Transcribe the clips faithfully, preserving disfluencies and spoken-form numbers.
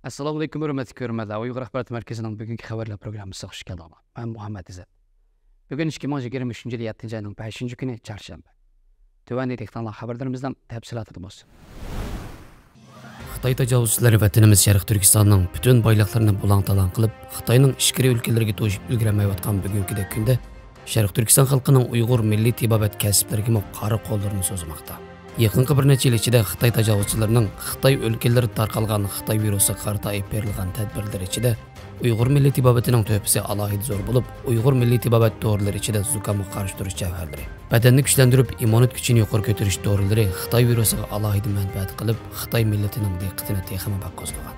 ئەسسالامۇئەلەيكۇم، ھۆرمەتلىك كۆرۈرمەنلەر. ئۇيغۇر ئاخبارات مەركىزىنىڭ بۈگۈنكى خەۋەرلەر پروگراممىسىغا خۇش كەلدىڭلار. مەن مۇھەممەد ئىززەت. بۈگۈن ئىككى مىڭ يىگىرمە ئۈچىنچى يىل يەتتىنچى ئاينىڭ پەنجشەنبە كۈنى، چارشەنبە. تۆۋەندە دىققىتىڭلار خەۋەرلىرىمىزنىڭ تەپسىلاتىدا بولسۇن. خىتاي تاجاۋۇزچىلىرى ۋەتىنىمىز شەرقىي تۈركىستاننىڭ پۈتۈن بايلىقلىرىنى بۇلاڭ-تالاڭ قىلىپ، خىتاينىڭ ئىچكىرى ئۆلكىلىرىگە توشۇپ ئۈلگۈرەلمەيۋاتقان بۈگۈنكىدەك كۈندە، شەرقىي تۈركىستان خەلقىنىڭ ئۇيغۇر مىللىي تېبابەت كەسىپلىرىگىمۇ قارا قوللىرىنى سوزماقتا. يېقىنقى بىر نەچچە يىل ئىچىدە خىتاي تاجاۋۇزچىلىرىنىڭ خىتاي ئۆلكىلىرىدە تارقالغان خىتاي ۋىرۇسىغا قارىتا ئېلىپ بېرىلغان تەدبىرلەر ئىچىدە ئۇيغۇر مىللىي تېبابىتىنىڭ تۆھپىسى ئالاھىدە زور بولۇپ، ئۇيغۇر مىللىي تېبابەت دورىلىرى ئىچىدە زۇكامغا قارشى تۇرۇش جەۋھەرلىرى، بەدەننى كۈچلەندۈرۈپ، ئىممۇنىتېت كۈچىنى يۇقىرى كۆتۈرۈش دورىلىرى خىتاي ۋىرۇسىغا ئالاھىدە مەنپەئەت قىلىپ، خىتاي مىللىتىنىڭ دىققىتىنى تېخىمۇ بەك قوزغىغان.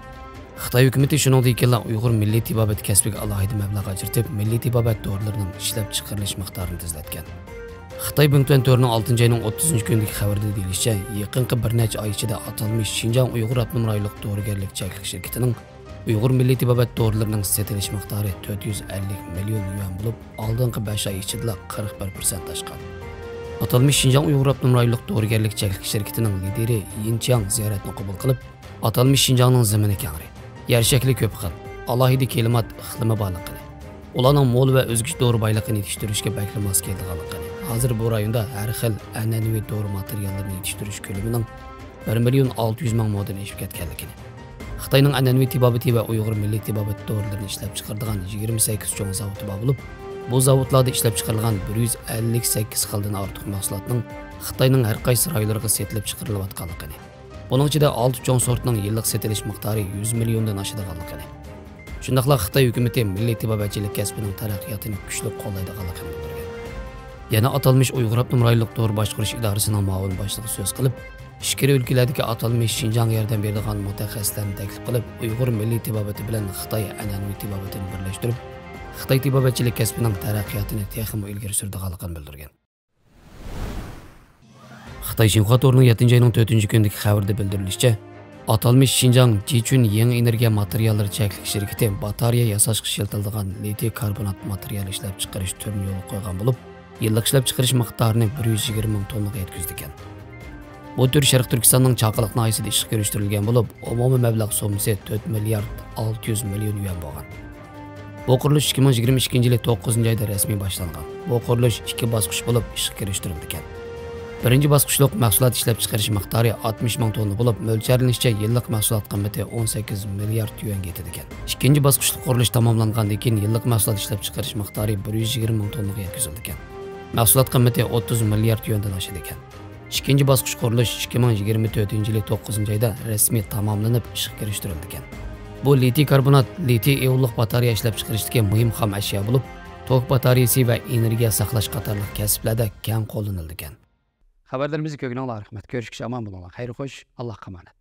خىتاي ھۆكۈمىتى شۇنىڭدىن كېيىنلا ئۇيغۇر مىللىي تېبابەت كەسپىگە ئالاھىدە مەبلەغ ئاجرىتىپ، مىللىي تېبابەت دورىلىرىنىڭ ئىشلەپچىقىرىلىش مىقدارىنى تېزلەتكەن. خىتاي بىڭتۈەن تورىنىڭ ئالتىنچى ئاينىڭ ئوتتۇزىنچى كۈنىدىكى خەۋىرىدە دېيىلىشىچە، يېقىنقى بىر نەچچە ئاي ئىچىدە ئاتالمىش شىنجاڭ ئۇيغۇر ئاپتونوم رايونلۇق دورىگەرلىك چەكلىك شىركىتىنىڭ ئۇيغۇر مىللىي تېبابەت دورىلىرىنىڭ سېتىلىش مىقدارى تۆت يۈز ئەللىك مىليون يۈەن بولۇپ، ئالدىنقى بەش ئاي ئىچىدىلا قىرىق بىر پىرسەنت ئاشقان. ئاتالمىش شىنجاڭ ئۇيغۇر ئاپتونوم رايونلۇق دورىگەرلىك چەكلىك شىركىتىنىڭ لىدىرى يىن چياڭ زىيارەتنى قوبۇل قىلىپ، ئاتالمىش شىنجاڭنىڭ زېمىنى كەڭرى، يەر شەكلى كۆپ خىل، ئالاھىدە كىلىمات ئىقلىمى بارلىقىنى، ئۇلارنىڭ مول ۋە ئۆزگىچە دورا بايلىقىنى يېتىشتۈرۈشكە بەكلا ماس كېلىدىغانلىقىنى، ھازىر بۇ رايوندا ھەر خىل ئەنئەنىۋى دورا ماتېرىياللىرىنى يېتىشتۈرۈش كۆلىمىنىڭ بىر مىليون ئالتە يۈز مىڭ مودىن ئېشىپ كەتكەنلىكىنى، خىتاينىڭ ئەنئەنىۋى تېبابىتى ۋە ئۇيغۇر مىللىي تېبابىتى دورىلىرىنى ئىشلەپچىقىرىدىغان يىگىرمە سەككىز چوڭ زاۋۇتى بار بولۇپ، بۇ زاۋۇتلاردا ئىشلەپچىقىرىلغان بىر يۈز ئەللىك سەككىز خىلدىن ئارتۇق مەھسۇلاتنىڭ خىتاينىڭ ھەر قايسى رايونلىرىغا سېتىلىپ چىقىرىلىۋاتقانلىقىنى، بۇنىڭ ئىچىدە ئالتە چوڭ سورتنىڭ يىللىق سېتىلىش مىقدارى يۈز مىليوندىن ئاشىدىغانلىقىنى، شۇنداقلا خىتاي ھۆكۈمىتى مىللىي تېبابەتچىلىك كەسپىنىڭ تەرەققىياتىنى كۈچلۈك قوللايدىغانلىقىنى بىلدۈرگەن. يەنە ئاتالمىش ئۇيغۇر ئاپتونوم رايونلۇق دورا باشقۇرۇش ئىدارىسىنىڭ مۇئاۋىن باشلىقى سۆز قىلىپ، ئىچكىرى ئۆلكىلەردىكى ئاتالمىش شىنجاڭغا ياردەم بېرىدىغان مۇتەخەسسىسلەرنى تەكلىپ قىلىپ، ئۇيغۇر مىللىي تېبابىتى بىلەن خىتاي ئەنئەنىۋى تېبابىتىنى بىرلەشتۈرۈپ، خىتاي تېبابەتچىلىك كەسپىنىڭ تەرەققىياتىنى تېخىمۇ ئىلگىرى سۈرىدىغانلىقىنى بىلدۈرگەن. خىتاي شىنخۇا تورىنىڭ يەتتىنچى ئاينىڭ تۆتىنچى كۈنىدىكى خەۋىرىدە بىلدۈرۈلۈشىچە، ئاتالمىش شىنجاڭ جىچۈن يېڭى ئېنېرگىيە ماتېرىياللىرى چەكلىك شىركىتى باتارېيە ياساشقا ئىشلىتىلىدىغان لىتىي كاربونات ماتېرىيالى ئىشلەپچىقىرىش تۈرىنى يولغا قويغان بولۇپ، يىللىق ئىشلەپچىقىرىش مىقدارىنى بىر يۈز يىگىرمە مىڭ توننىغا يەتكۈزىدىكەن. بۇ تۈر شەرقىي تۈركىستاننىڭ چاقىلىق ناھىيەسىدە ئىشقا كىرىشتۈرۈلگەن بولۇپ، ئومۇمىي مەبلەغ سوممىسى تۆت مىليارد ئالتە يۈز مىليون يۈەن بولغان. بۇ قۇرۇلۇش ئىككى مىڭ يىگىرمە ئىككىنچى يىلى توققۇزىنچى ئايدا رەسمىي باشلانغان. بۇ قۇرۇلۇش ئىككى باسقۇچ بولۇپ ئىشقا كىرىشتۈرۈلىدىكەن. بىرىنچى باسقۇچلۇق مەھسۇلات ئىشلەپچىقىرىش مىقدارى ئاتمىش مىڭ توننا بولۇپ، مۆلچەرلىنىشىچە يىللىق مەھسۇلات قىممىتى ئون سەككىز مىليارد يۈەنگە يېتىدىكەن. ئىككىنچى باسقۇچلۇق قۇرۇلۇش تاماملانغاندىن كېيىن، يىللىق مەھسۇلات ئىشلەپچىقىرىش مىقدارى بىر يۈز يىگىرمە مىڭ توننىغا يەتكۈزۈلىدىكەن. مەھسۇلات قىممىتى ئوتتۇز مىليارد يۈەندىن ئاشىدىكەن. ئىككىنچى باسقۇچ قۇرۇلۇش ئىككى مىڭ يىگىرمە تۆتىنچى يىلى توققۇزىنچى ئايدا رەسمىي تاماملىنىپ ئىشقا كىرىشتۈرۈلىدىكەن. بۇ لىتىي كاربونات، لىتىي ئىئونلۇق باتارېيە ئىشلەپچىقىرىشتىكى مۇھىم خام ئەشيا بولۇپ، توك باتارېيىسى ۋە ئېنېرگىيە ساقلاش قاتارلىق كەسىپلەردە كەڭ قوللىنىلىدىكەن. خەۋەرلىرىمىزنى كۆرگىنىڭلارغا رەھمەت. كۆرۈشكىچە ئامان بولۇڭلار. خەير خوش، ئاللاھقا ئامانەت.